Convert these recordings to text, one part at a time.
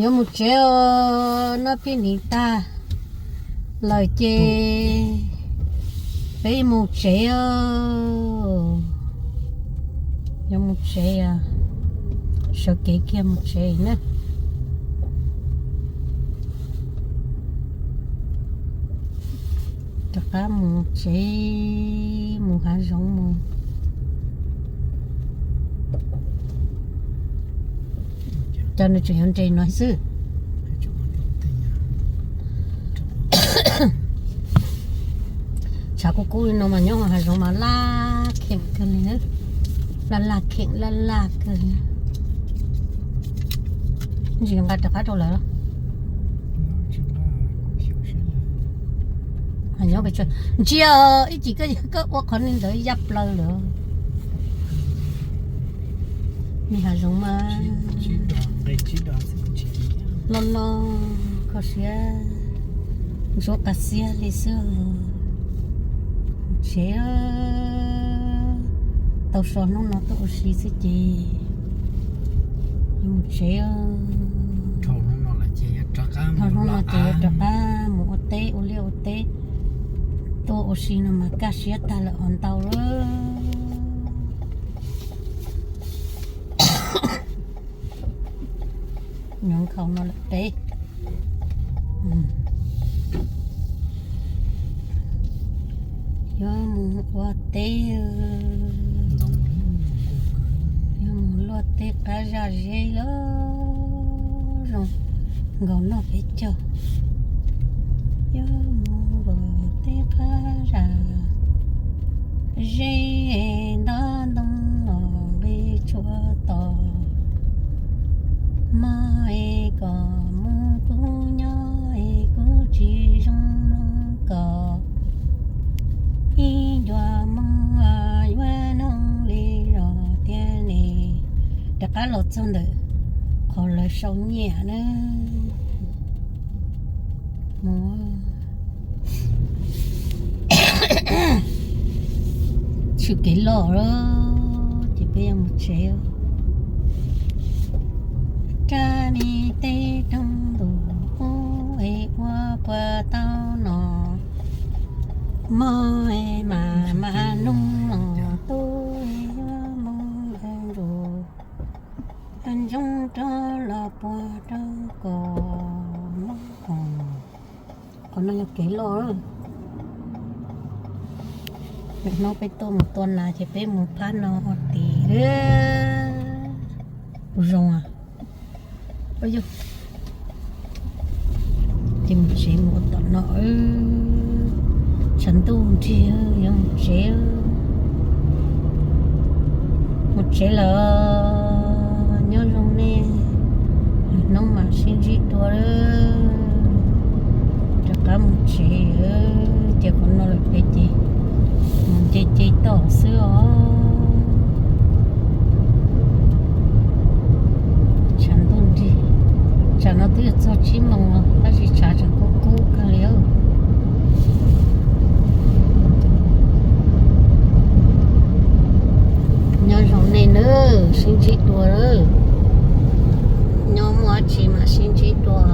Yuav mus tsev os, noj pij niv tag lawm ces peb mus tsev os. Yuav mus tsev os, sawv kev kiag mus tsev na. Rov qab mus tsev, mus hav zoov mus. Cov nws tseem yuav nres no xwb. Tshav kub kub li no mas nyob hav zoov mas laj kheem kawg li, laj laj kheem laj laj kawg. Ntsis nqa rov qab rau lawv. Nyob pes tsawg ntsia ib chim koj ua qhov ntawd ya plaws lawm. Me hav zoov mas loj loj, kho siab ntsuab qas xiab li xwb. Tsev, tau so hnub no tuaj ua si xwb ces mus tsev. Dhau hnub no ces yuav rov qab mus ua teb ua liaj ua teb, tuaj ua si no mas kaj siab tag lawm hov ntau lawm. Nyob nkhaus no lawm peb yuav mus ua teb, yuav mus luaj teb qab zaj zeb lawm, zoo nkaus noj peb caug. Yuav mus ua teb qab zaj zeb, ntab ntoo los nqi tshuav tos. Mob es kom mus kuv nyob es kuv tsis zoo mloog kom ib ncua moo yuav noog li los tiag ne. Rov qab los txog ntawm qhov lawv sau nyiaj na. Mus tshwm kev loj lawm ces peb yuav mus tsev. Rab me teb roob ntuj qub es ua puas tau no. Mob es mas mas noog los tub es yuav moo ntsuj ntsuj ntsoov rov los puag rau kom mob. Qhov no yog kev loj. Lwm hnub peb tuaj mus tua nas ces peb mus phab no ua tim. Kuv zoo. Ces mus tsev mus ua tom no, tshav ntuj nrig yuav mus tsev. Mus tsev lawm, nyob zoo nej, lwm hnub mam sib ntsib dua. Rov qab mus tsev, ces qhov no lawm peb ces mus nce ce toj xwb os. Tshav ntuj nrig, tsam no twb yuav txog tsib moos los tab sis tshav tseem kub kub kawg li. Nyob zoo nej nawb, sib ntsib dua. Nyob muaj dab tsi mam sib ntsib dua.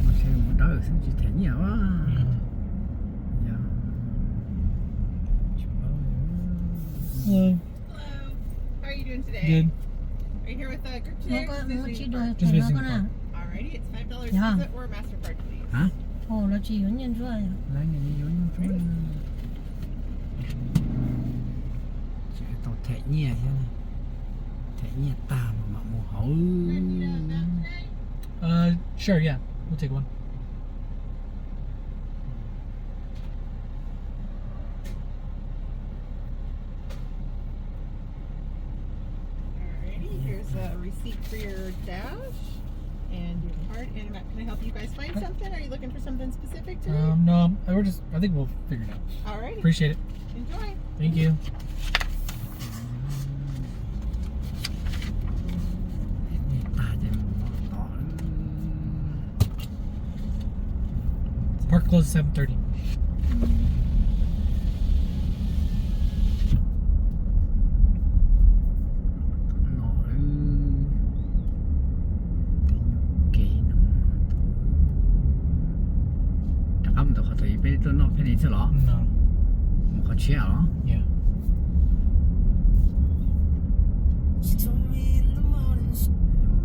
Mus dawb xwb tsis them nyiaj. How are you doing today? Good. Are you here with a group today or is this a personal? Alrighty, it's five dollars Visa or MasterCard, please. Hah? Ua los tsis yuav nyiaj ntsuab. Lawv nyiam yuav nyiaj ntsuab. Tsis tau them nyiaj thiab. Them nyiaj tag mas mam mus hauv. Uh, sure, yeah. We'll take one. Alrighty, here's a receipt for your dash and your Card and a map. Can I help you guys find something? Are you looking for something specific today? Um, no, we're just, I think we'll figure it out. Alrighty. Appreciate it. Enjoy. Thank you. Park closes seven thirty. No, tej nyuag kev no. Rov qab mus tom qhov twg, peb tuaj noj peb ne txhij los? Mus qhov tshiab los?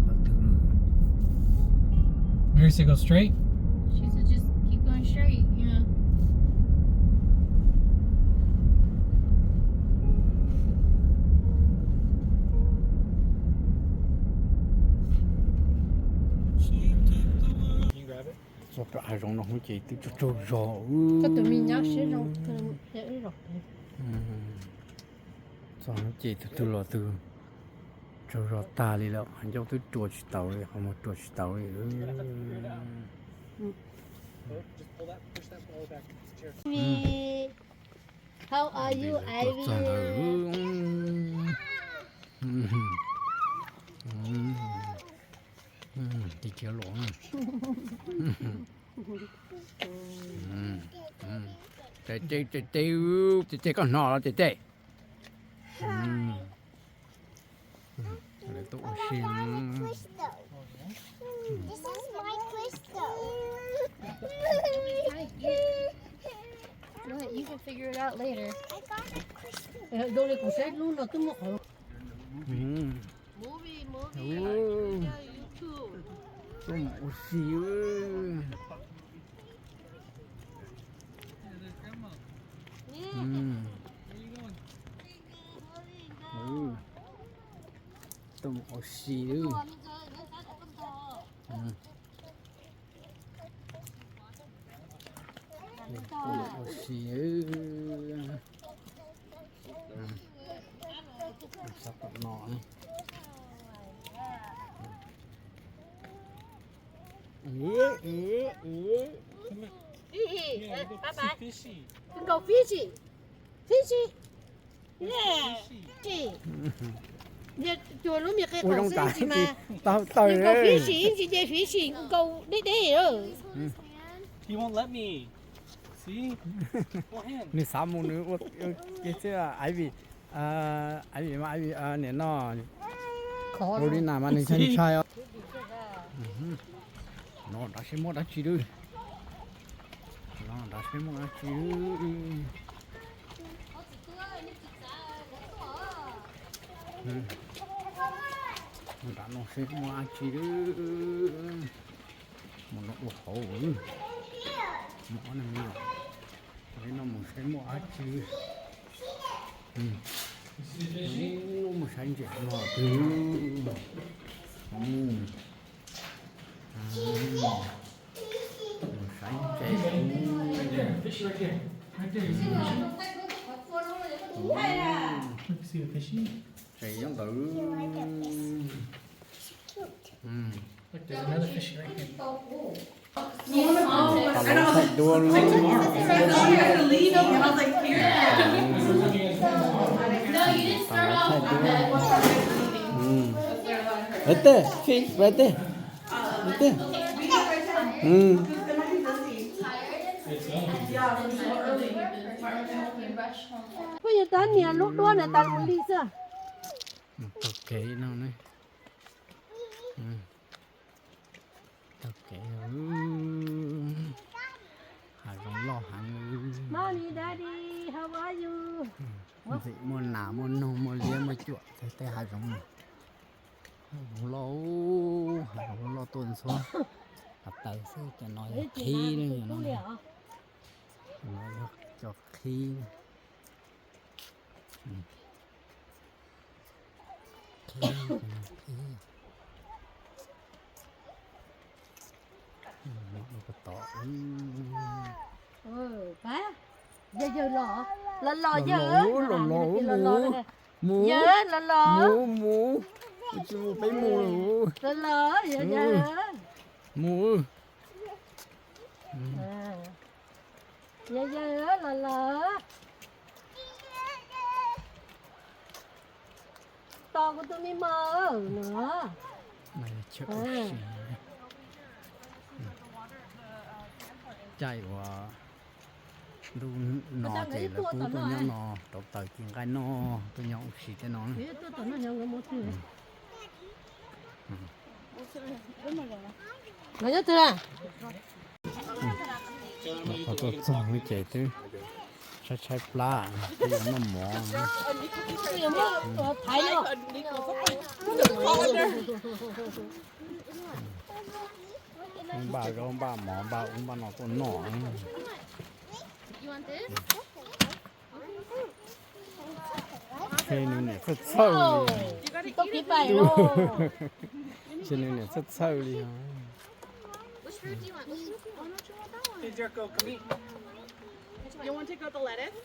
Qhov twg? Mary said go straight. She said just keep going straight, yeah. Txog rau hav zoov no ces twb tsaug tsaug zog. Koj tus me nyab siab zoo, wb zaum pem. Txog no ces tus twg los tus tsaug zog tag li lawm, qhov ncauj twb rua tsis taus li, qhov muag rua tsis taus li. How are you, Ivy? Txog ntawd. Tes kiag los. Tes tes, tes tes, tes tes, koj hnov los tes tes. Lawv tuaj ua si. This is my crystal. What? You can figure it out later. I got a crystal. Movie, movie. Tuaj mus ua si. Tuaj mus ua si. Tuaj mus ua si. Sab tom no. Fishy. Fishy. Fishy. Cua lub me qe qaum xwb ntsis mas. Nws nkaus fishy ntsis ces fishy nkaus deb deb. He won't let me. See? Nws xav mus nws ua ke xwb Ivy. Ivy mas Ivy niam no. Paulina mas nws ntshai ntshai os. No nrad seb muaj dab tsi lawm. No nrad seb muaj dab tsi lawm. Mus nram no seb muaj dab tsi lawm. Mus no ua hauv lawm. Mus ob neeg me nyuam. Mus no mus seb muaj dab tsi. Mus saib ntses no twg. Mus saib ntses. Ntses nyob ntawd. Tau lov thaij duab. Tau lov thaij duab. Right there, fish, right there. Right there. Phooj ywg, tab nias lub duab na tas mus li xwb. Taug kev no ne. Taug kev. Hav zoov loj heev. Mommy, Daddy, how are you? Ntxim muaj nas muaj noog muaj liab muaj cuam tej hav zoov no. Hav zoov loj, hav zoov loj tuaj ntxhua. Hav taws xwb, cov no yog qhib ne, no yog cov qhib. Qhib, qhib. Ua tod. Yawg, yawg los, los los yawg, los los mus, mus, yawg los los, mus, mus, tsis mus peb mus, los los yawg, yawg. Mus. Yawg yawg los los. Tos kuv tus me mos no. Caij uas ntuj no ces lawv pub tuaj nyob no rauv taws ci nqaij noj, tuaj nyob ua si tej no. Qhov tuaj txog ces twb tshaib tshaib plab, twb yuav noj mov. Npaj zaub npaj mov npaj ub npaj no tuaj noj. Ntshe nws niam txhawj txhawj li. Ntshe nws niam txhawj txhawj li. Hey, Jericho, come eat. You want to take out the lettuce?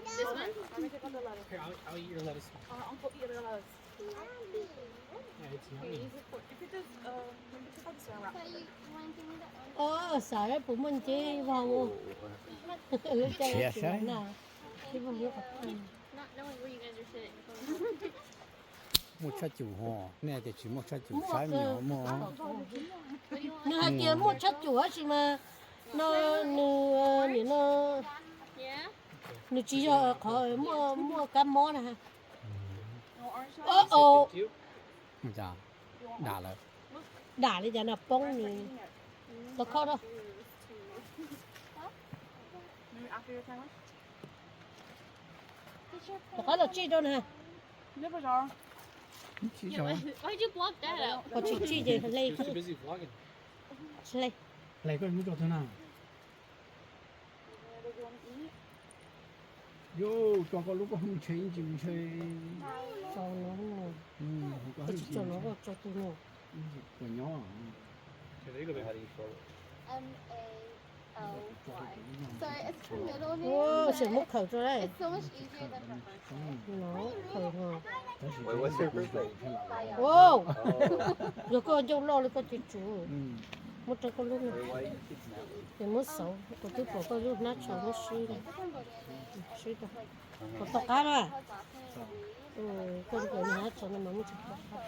This one? I'm gonna take out the lettuce. Here, I'll, I'll eat your lettuce. Uh, Uncle, eat your lettuce. Yeah, it's yummy. Here, use it for, if it does, um, let me take out the Saran wrap. Ov, xav puas muaj nceb vau. Lub caij tshiab saib. Not knowing where you guys are sitting. Muaj tshaj cum ho, nej tias tsis muaj tshaj cum, saib me nyuam muaj. Nws hais tias muaj tshaj cum tab sis mas no nws nim no nws tsis yog qhov muaj muaj kab mob na. Dam lawm. Dam li cas no poob nws tau khob rau. Rov qab los tsij rau na. Why'd you block that out? Koj tsis tsij ces hle. Hle. Hle koj mus rau tag na. Yus tso koj lub koj mus ntshe ib ntsis ntshe. Tso no, koj tsis tso no koj tso tus no. Puas nyob? Ua, ces muab khaws rau lauj. No khaws ho. Ua, yog koj ncauj loj li koj ces tsum. Muab rau koj lub no. Ces muab xauv, kuv twb pom koj lub hnab tsho muab sib, sib rau. Kuv tom qab na. Koj hnab tsho no mas muab tso tom qab.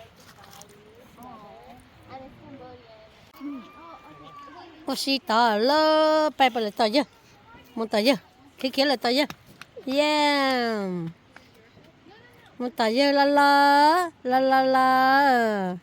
Ua si tod lawm, pais pais lawm tom yawg. Mus tom yawg, khiav khiav lawm tom yawg. Yeah. Mus tom yawg los los, los los los.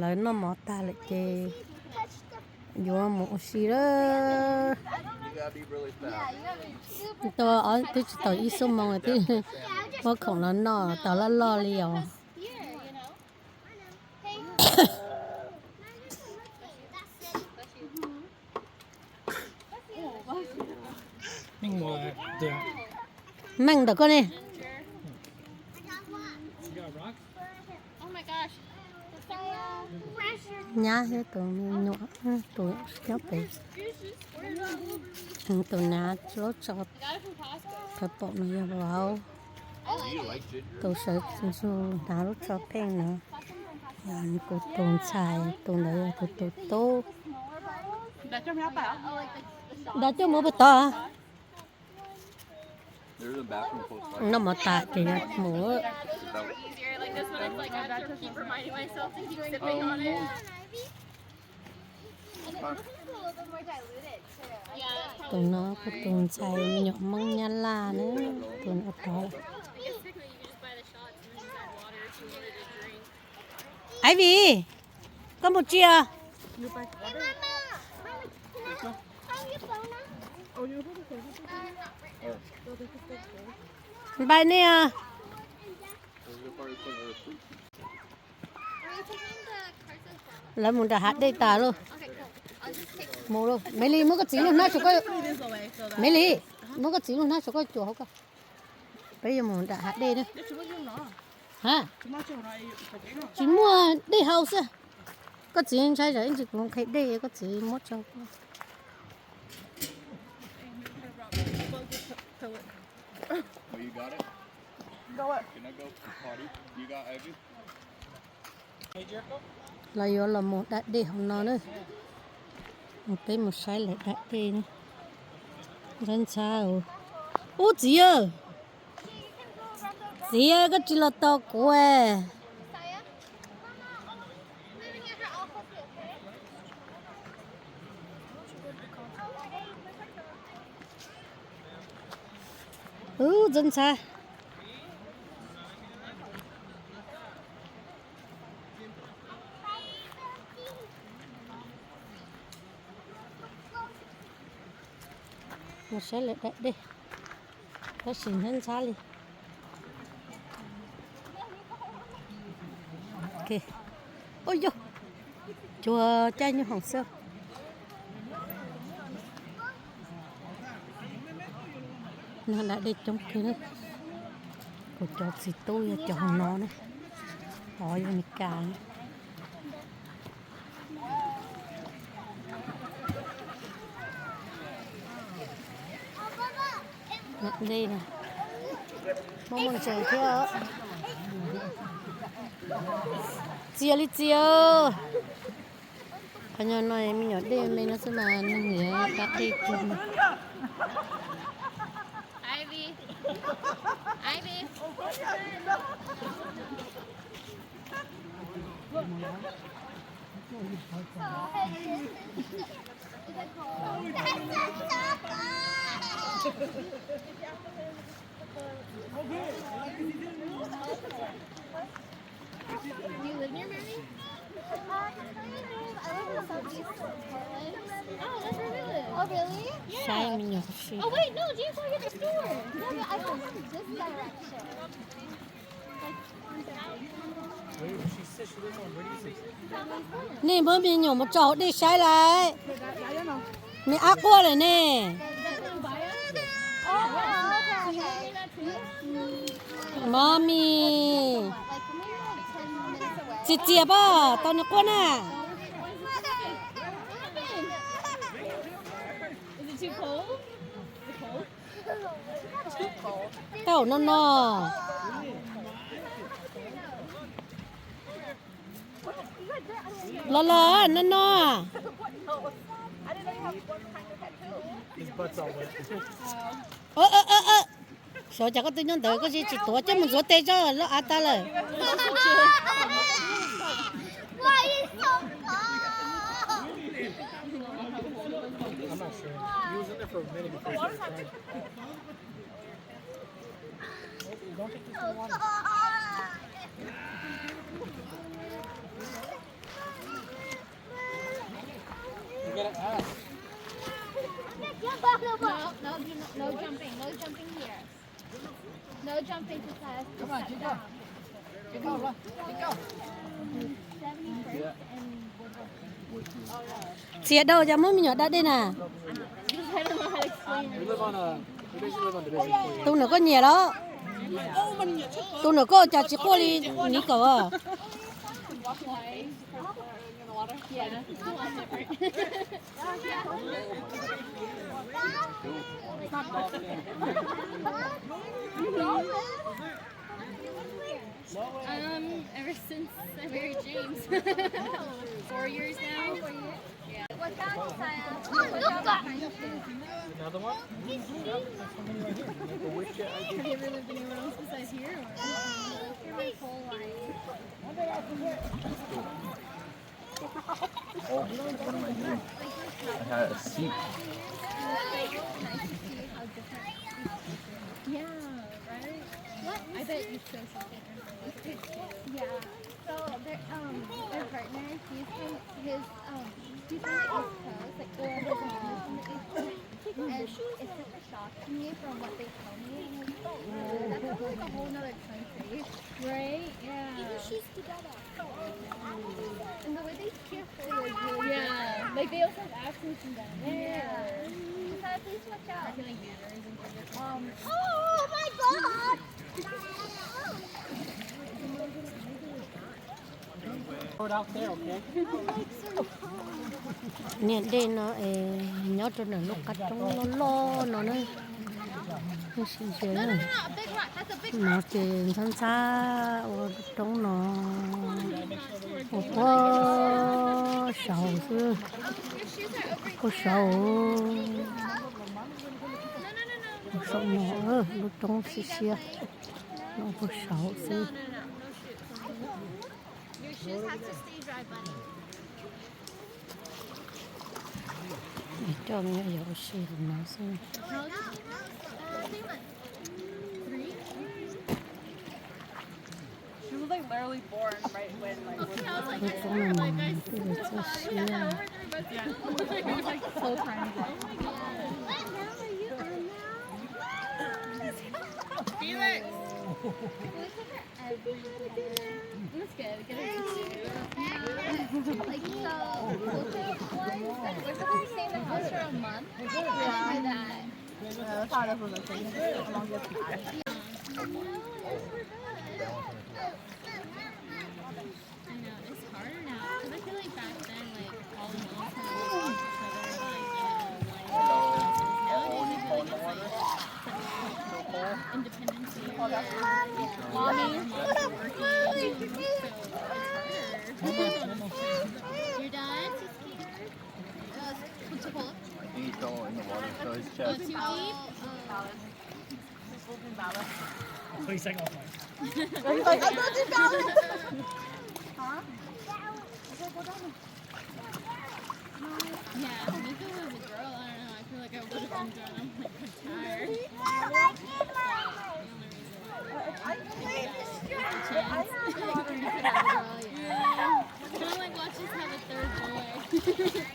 Lawv noj mov tag lawm ces yuav mus ua si lawm. Tua ob twb tsis tau ib xuab moos twb muab khoom los noj tau loj loj li os. Meej ntawm koj ne. Nyab thiab tus me nyuam, tus nyob pem, tus nav lub tso, qhov pom no yog vauv, tus sawv ntsug hnav lub tso pheej no, yog kuv tus ntxhais, tus ntawd yog kuv tus tub. Nrog coj mus puag tod. Noj mov tas ces mus. Tus no kuv tus ntxhais me nyuam Hmoob Nyab Laj na, tus no tod. Ivy, koj mus tsi os? Npai nej os. Lawv mus nram hav dej tas lauj. Mus lauj. Maiv Lis, muab koj txiv lub hnab tso koj, Maiv Lis, muab koj txiv lub hnab tso koj cuam hauv koj. Peb yuav mus nram hav dej na. Ha, tsis muaj dej haus xwb. Koj txiv ntshai tsam ib ntsis kuv nqhis dej, koj txiv muab tso. Los yuav los mus da dej hauv no na. Peb mus saib lawv da dej na. Ntxhab ntxhab. Ub txiv, txiv, koj tsis los tos kuv. Ub, ntxhab ntxhab. Mus saib lawv da dej, tab sis ntxhab ntxhab li. Ua yog, cuag caij nyuj hoom xwb. No da dej coob kawg. Kuv cov txiv tub yog cov hauv no ne, hov yog Meskas. Dej no muaj muaj ntses thiab. Txias li txias. Qhov no me nyuam dej me no xwb mas neeg yuav da dej kawg. Do you live near Maryland? I live in the southeast of Portland. Oh, that's where we live. Oh, really? Yeah. Saib me nyuam si. Oh, wait, no, James, we're at the store. No, but I come from this direction. Nej muab me nyuam mus tso hauv dej saib lawm. Me ab quaj lawm ne. Mommy. Txias txias pob, tau nws quaj na. Tau no no. Los los no no. Xyov cas koj twb nyob ntawd koj tsis tuav coj mus ntxuav tes tso loj av tag lawm. You gotta ask. No, no, no, no jumping, no jumping here. No jumping because it's set down. Seventy-first and Woodward. Txias dhau cas muab me nyuam da dej na. I don't know how to explain it. Tus nws koj nyiam los? Tus nws koj cas tsis quaj li Nico? Um, ever since I married James. Four years now. Yeah. Another one? Have you ever lived anywhere else besides here? Or? Here my whole life. Oh, what am I doing? I had a seat. Yeah, right? I bet East Coast is different from West Coast, too. Yeah. So, their, um, their partner, he's from, his, um, he's from the East Coast, like, or his mom is from the East Coast. And it's such a shock to me from what they tell me. I'm like, oh, that's like a whole nother country. Right? Yeah. And the way they cheer for you is really good. Yeah. Like, they also have accents and that. Yeah. Besides, please watch out. I feel like mannerisms are different. Um, oh my God! โอ้ Niag dej no es nyob rau ntawm lub qab roob loj loj no na. Sib ntsia, no ces ntxhab ntxhab ua roob no ua puag saud xwb, puag saud, saum no lub roob siab siab no puag saud xwb. Coj me nyuam yaus ua si hauv no xwb. Lub roob no mas twb txoj siab. I know, it's harder now, 'cause I feel like back then, like, all the girls kind of worked with each other, like, you know, like, nowadays I feel like it's, like, independence, yeah, yeah, mommy's working, so it's harder. You're done? He fell in the water, so his chest. Oh, too deep? Oh. He's like, oh my. He's like, I don't think that was. Huh? He's like, go down there. Yeah, Mika was a girl. I don't know. I feel like I would have been done. I'm like, I'm tired. That's the only reason. I played this girl. I know. Yeah. Kind of like watch us have a third boy.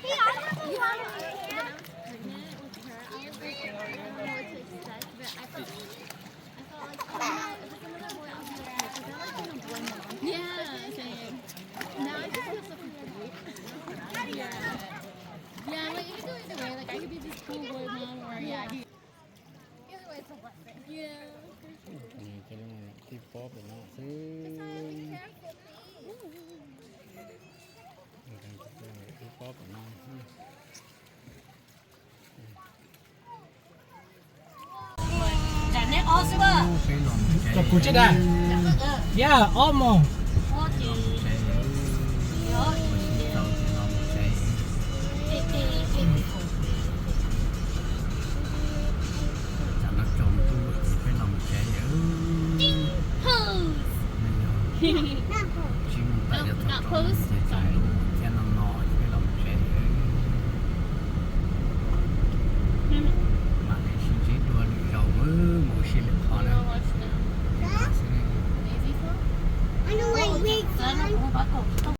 Yeah, I know. Pregnant with her, I was like, I don't know what to expect, but I felt, I felt like, I don't know, if it's another boy, I'll be okay, 'cause I like being a boy mom. Yeah, same. Now I just feel so confused. Yeah. Yeah, I'm like, it could go either way. Like, I could be this cool boy mom, or yeah, he, either way, it's a blessing. Yeah, for sure. Tib pob pem no xwb. Just have to be careful, please. Tib pob pem no xwb. Kuv tsis dag. Yeah, almost. Mam li sib ntsib dua lwm zaus, mus ua si lwm qhov na.